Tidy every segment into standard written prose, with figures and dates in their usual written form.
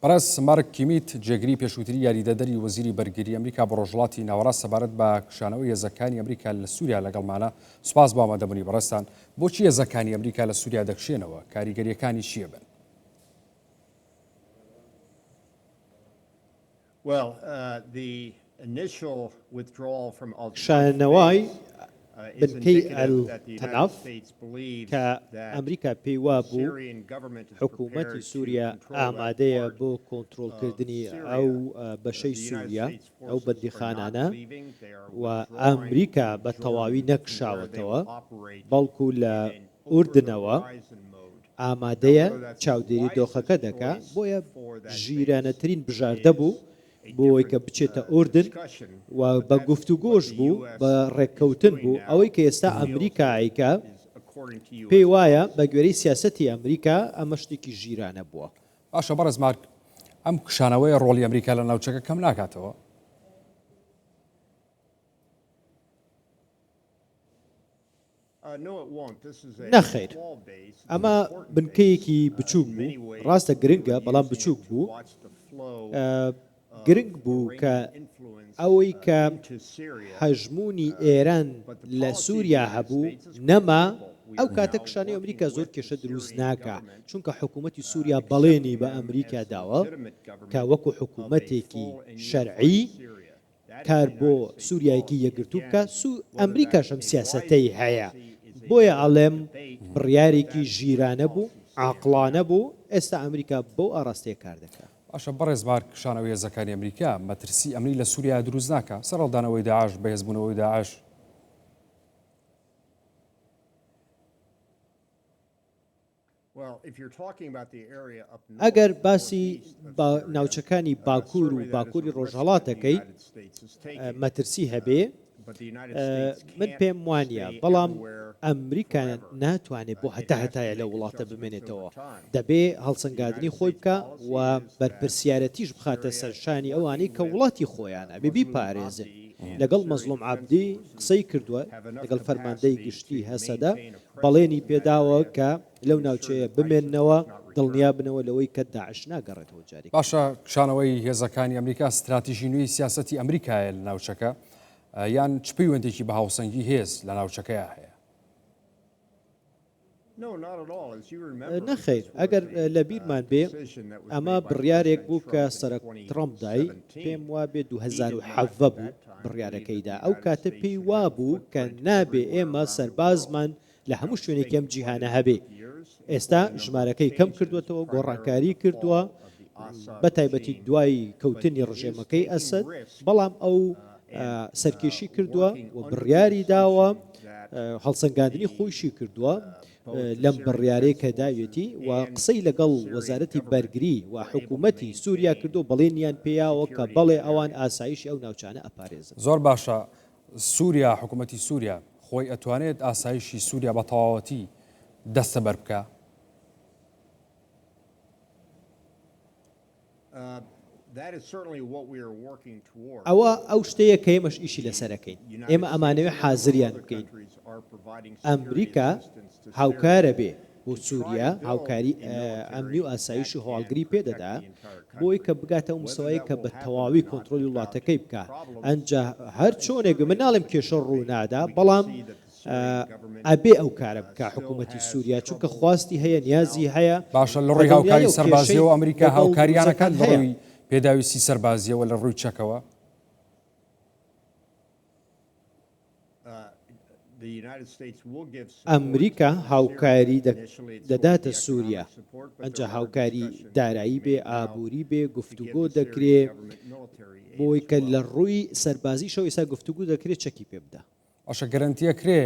بەڕێز مارک کیمیت، جێگری پێشووتری یاریدەدەری وەزیری بەرگری ئەمریکا بۆ ڕۆژهەڵاتی ناوەڕاست سەبارەت بە کشانەوەی هێزەکانی ئەمریکا لە سووریا لەگەڵمانە. سوپاس بۆ ئامادەبوونی بەڕێزتان. بۆچی هێزەکانی ئەمریکا لە سووریا دەکشێنەوە؟ کاریگەرییەکانی چییە بن؟ کشانەوەی بنکەی ئەلتەنەف کە ئەمریکا پێی وابوو حکوومەتی سووریا ئامادەیە بۆ کۆنترۆڵکردنی ئەو بەشەی سووریا، ئەو بەندیخانانە و ئەمریکا بە تەواوی نەکشاوەتەوە، بەڵکو لە ئوردنەوە ئامادەیە چاودێری دۆخەکە دەکا، بۆیە ژیرانەترین بژاردە بوو بۆوەی کە بچێتە ئوردن و بە گفتوگۆش بوو، بە ڕێککەوتن بوو، ئەوەی کە ئێستا ئەمریکا ئەیکا پێی وایە بە گوێرەی سیاسەتی ئەمریکا ئەمە شتێکی ژیرانە بووە. باشە بەڕێز مارک، ئەم کشانەوەیە ڕۆڵی ئەمریکا لە ناوچەکە کەم ناکاتەوە؟ نەخەیر ئەمە بنکەیەکی بچووک بوو، ڕاستە گرنگە بەڵام بچووک بوو، گرنگ بوو کە ئەوەی کە هەژموونی ئێران لە سووریا هەبوو نەما، ئەو کاتە کشانی ئەمریکا زۆر کێشە دروست ناکا، چونکە حکوومەتی سووریا بەڵێنی بە ئەمریکا داوە کە وەکو حکوومەتێکی شەرعی کار بۆ سوریایەکی یەکگرتوو بکا، ئەمریکاش ئەم سیاسەتەی هەیە، بۆیە ئەڵێم بڕیارێکی ژیرانە بوو، عاقڵانە بوو، ئێستا ئەمریکا بەو ئاڕاستەیە کار دەکا. باشە بەڕێز مارک، کشانەوەی هێزەکانی ئەمریکا مەترسی ئەمنی لە سوریا دروست ناکا؟ سەرهەڵدانەوەی داعش، بەهێزبوونەوەی داعش؟ ئەگەر باسی ناوچەکانی باکوور و باکووری ڕۆژهەڵات دەکەی مەترسی هەبێ من پێم وانە بەڵام ئەمریکا ناتوانێت بۆ هەتا هەتایە لە وڵاتە بمێنێتەوە دەبێ هەڵسەنگاندنی خۆی بکە و بەرپرسیارەتیش بخاتە سەرشانی ئەوانەی کە وڵاتی خۆیانە بێ بیپارێزن لەگەڵ مەزڵوم عەبدی قسەی کردووە لەگەڵ فەرماندەی گشتی هەسەدە بەڵێنی پێداوە کە لەو ناوچەیە بمێننەوە، دڵنیابنەوە لەوەی کە داعش ناگەڕێتەوە جارێکی دیکە. باشە کشانەوەی هێزەکانی ئەمریکا ستراتیژی نوێی سیاسەتی ئەمریکایە لە ناوچەکە یان چ پەیوەندێکی بە هاوسەنگی هێز لە ناوچەکەیا هەیە؟ نەخەیر، ئەگەر لەبیرمان بێ ئەمە بڕیارێک بوو کە سەرۆک ترەمپ دای، پێم وابێ 2017 بوو بڕیارەکەی دا، ئەو کاتە پێی وابوو کە نابێ ئێمە سەربازمان لە هەموو شوێنێکی ئەم جیهانە هەبێ، ئێستا ژمارەکەی کەم کردووەتەوە، گۆڕانکاری کردووە، بە تایبەتی دوای کەوتنی ڕژێمەکەی ئەسەد، بەڵام ئەو سەرکێشی کردووە و بڕیاری داوە، هەڵسەنگاندنی خۆیشی کردووە لەم بڕیارەی کە داویەتی و قسەی لەگەڵ وەزارەتی بەرگری و حکوومەتی سووریا کردووە، بەڵێنیان پێیاوە کە بەڵێ ئەوان ئاسایشی ئەو ناوچانە ئەپارێزن. زۆر باشە سووریا، حکوومەتی سووریا خۆی ئەتوانێت ئاسایشی سووریا بە تەواوەتی دەستەبەر بکا؟ ئەوە ئەو شتەیە کە ئێمەش ئیشی لەسەر ئەکەین. ئێمە ئەمانەوێ حازریان بکەین. ئەمریکا هاوکارە بێ بۆ سووریا، هاوکاری ئەمنی و ئاسایش و هەواڵگری پێ دەدا بۆی کە بگاتە ئەو مستەوایەی کە بە تەواوی کۆنترۆلی وڵاتەکەی بکا. ئەنجا هەر چۆنێک بێ من ناڵێم کێشە ڕوو نادا، بەڵام ئەبێ ئەو کارە بکا حکوومەتی سووریا، چونکە خواستی هەیە، نیازی هەیە باشە لە بە ڕووی دڵنیایەوە هاوکاری کێشەی سەربازیەوە ئەمریکا لەگەڵ هاوکاریان دروزەکان ئەکات لە هەیە. ڕووی پێداویستی سەربازیەوە لە ڕووی چەکەوە؟ ئەمریکا هاوکاری دەداتە سووریا، ئەنجا هاوکاری دارایی بێ، ئابووری بێ، گفتوگۆ دەکرێ بۆی کە لە ڕووی سەربازیشەوە ئێستا گفتوگو دەکرێ چەکی پێ بدا. باشە گەرەنتی ئەکرێ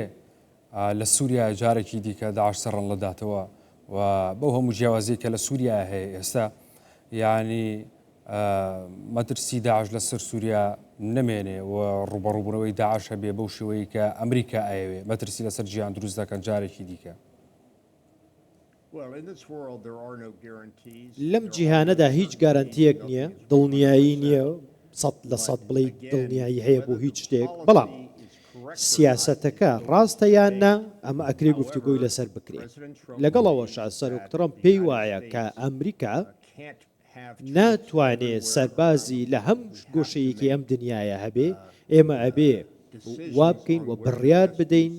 لە سووریا جارێکی دیکە داعش سەرهەڵنەداتەوە و بەو هەموو جیاوازیەی کە لە سووریا هەیە ئێستا یانی مەترسی داعش لەسەر سووریا نەمێنێ و ڕوبەڕوبوونەوەی داعش هەبێ بەو شێوەیە کە ئەمریکا ئەیەوێ مەترسی لەسەر جیهان دروست دەکەن جارێکی دیکە. لەم جیهانەدا هیچ گارانتییەک نییە، دڵنیایی نییە 100% بڵێی دڵنیایی هەیە بۆ هیچ شتێک، بەڵام سیاسەتەکە ڕاستە یان نا ئەمە ئەکرێ گفتوگۆی لەسەر بکرێ. لەگەڵ ئەوەشا سەرۆک ترەمپ پێی وایە کە ئەمریکا. ناتوانێ سەربازی لە هەم گۆشەیەکی ئەم دنیایە هەبێ، ئێمە ئەبێ وا بکەین و بڕیار بدەین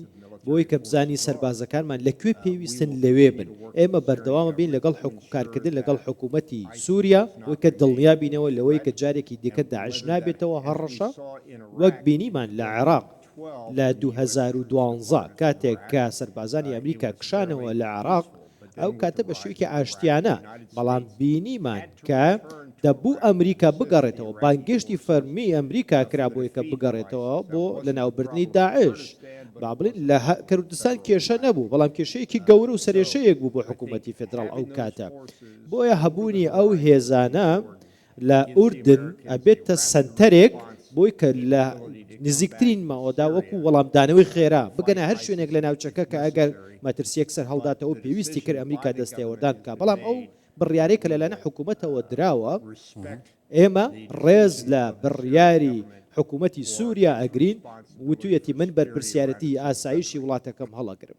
بۆی کە بزانین سەربازەکانمان لە کوێ پێویستن لەوێ بن. ئێمە بەردەوام ئەبین لەگەڵ کارکردن لەگەڵ حکوومەتی سووریا بۆی کە دڵنیا بینەوە لەوەی کە جارێکی دیکە داعش نابێتەوە هەڕەشە وەک بینیمان لە عێراق لە 2012 کاتێک کە سەربازانی ئەمریکا کشانەوە لە عێراق، ئەو کاتە بە شێوەیەکی ئاشتیانە، بەڵام بینیمان کە دەبوو ئەمریکا بگەڕێتەوە، بانگێشتی فەرمی ئەمریکا کرا بۆی کە بگەڕێتەوە بۆ لەناوبردنی داعش. با بڵێین لە کوردستان کێشە نەبوو، بەڵام کێشەیەکی گەورە و سەرێشەیەک بوو بۆ حکوومەتی فێدراڵ ئەو کاتە. بۆیە هەبوونی ئەو هێزانە لە ئوردن ئەبێتە سەنتەرێک بۆی کە لە نزیکترین ماوەدا وەکو وەڵامدانەوەی خێرا بگەنە هەر شوێنێک لە ناوچەکە کە ئەگەر مەترسییەک سەر هەڵداتەوە پێویستی کرد ئەمریکا دەستێوەردان بکات بەڵام ئەو بڕیارەی کە لەلایەن حکوومەتەوە دراوە ئێمە ڕێز لە بڕیاری حکوومەتی سووریا ئەگرین وتویەتی من بەرپرسیارەتی ئاسایشی وڵاتەکەم هەڵەگرم.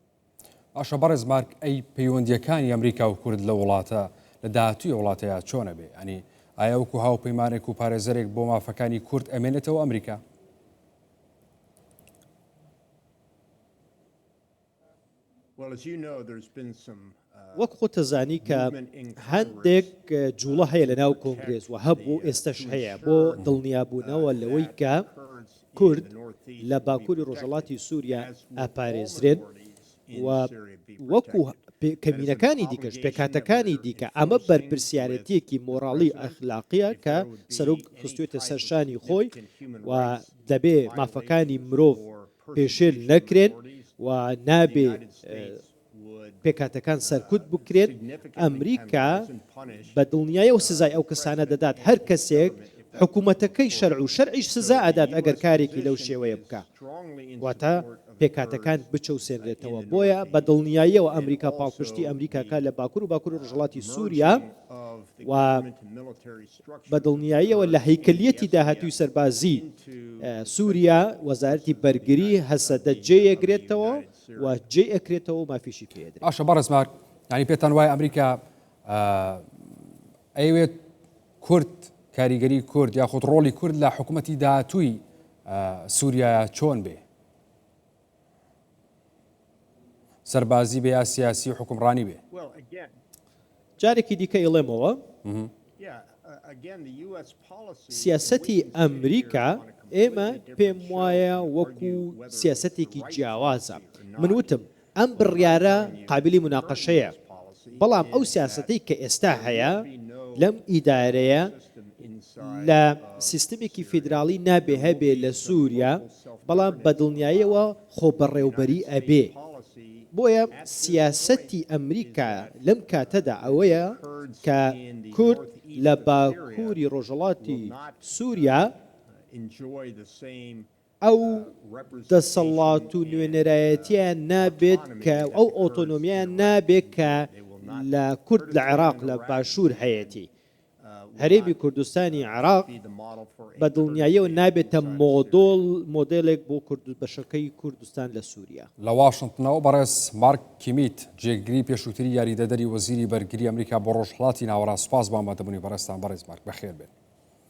باشە بەڕێز مارک ئەی پەیوەندیەکانی ئەمریکا و کورد لە وڵاتە لە داهاتوی وڵاتەیە چۆنە بێ ئەنی ئایا وەکو هاوپەیمانێک و پارێزەرێک بۆ مافەکانی کورد ئەمێنێتەوە ئەمریکا؟ وەک خۆت دەزانی کە هەندێک جوڵە هەیە لە ناو کۆنگرێس و هەبوو ئێستش هەیە بۆ دڵنیابوونەوە لەوەی کە کورد لە باکووری ڕۆژهەڵاتی سووریا ئەپارێزرێن و وەکو کەمینەکانی دیکەش پێکهاتەکانی دیکە ئەمە بەرپرسیارەتیەکی مۆراڵی ئەخلاقیە کە سەرۆک خستوێتە سەر شانی خۆی و دەبێ مافەکانی مرۆڤ پێشێل نەکرێن و نابێ پێکهاتەکان سەرکوت بکرێن، ئەمریکا بە دڵنیایەوە سزای ئەو کەسانە دەدات، هەر کەسێک حکومەتەکەی شەرع و شەرعیش سزا ئەدات ئەگەر کارێکی لەو شێوەیە بکا، واتە پێکهاتەکان بچەوسێنرێتەوە، بۆیە بە دڵنیاییەوە ئەمریکا پاڵپشتی ئەمریکا کا لە باکور و باکوری ڕۆژهەڵاتی سوریا و بە دڵنیاییەوە لە هەیکەلیەتی داهاتووی سەربازی سوریا وەزارەتی بەرگری هەسەدە جێیەگرێتەوە. و جێی ئەکرێتەوە و مافیشی پێ ئەدرێت. باشە بەڕێز مارک یانی پێتان وایە ئەمریکا ئەیەوێت کورد کاریگەری کورد یاخود ڕۆڵی کورد لە حکوومەتی داهاتووی سووریا چۆن بێ سەربازی بێ یا سیاسی و حکومڕانی بێ؟ جارێکی دیکە ئیڵێمەوە سیاسەتی ئەمریکا ئێمە پێم وایە وەکو سیاسەتێکی جیاوازە من وتم ئەم بڕیارە قابلی مناقەشەیە بەڵام ئەو سیاسەتەی کە ئێستا هەیە لەم ئیدارەیە لە سیستمێکی فیدراڵی نابێ هەبێ لە سووریا بەڵام بەدڵنیایەوە خۆبەڕێوبەری ئەبێ. بۆیە سیاسەتی ئەمریکا لەم کاتەدا ئەوەیە کە کورد لە باکووری ڕۆژهەڵاتی سووریا ئەو دەسەڵات و نوێنەرایەتییان نابێت کە ئەو ئۆتۆنۆمیایان نابێت کە لە کورد لە عێراق لە باشوور هەیەتی. هەرێمی کوردستانی عێراق بە دڵنیاییەوە نابێتە مۆدۆل مۆدێلێک بۆ کورد بەشەکەی کوردستان لە سووریا. لە واشنتنەوە بەڕێز مارک کیمیت، جێگری پێشووتری یاریدەدەری وەزیری بەرگری ئەمریکا بۆ ڕۆژهەڵاتی ناوەڕاست، سوپاس بۆ ئامادەبوونی بەڕێزتان بەڕێز مارک، بەخێربێن.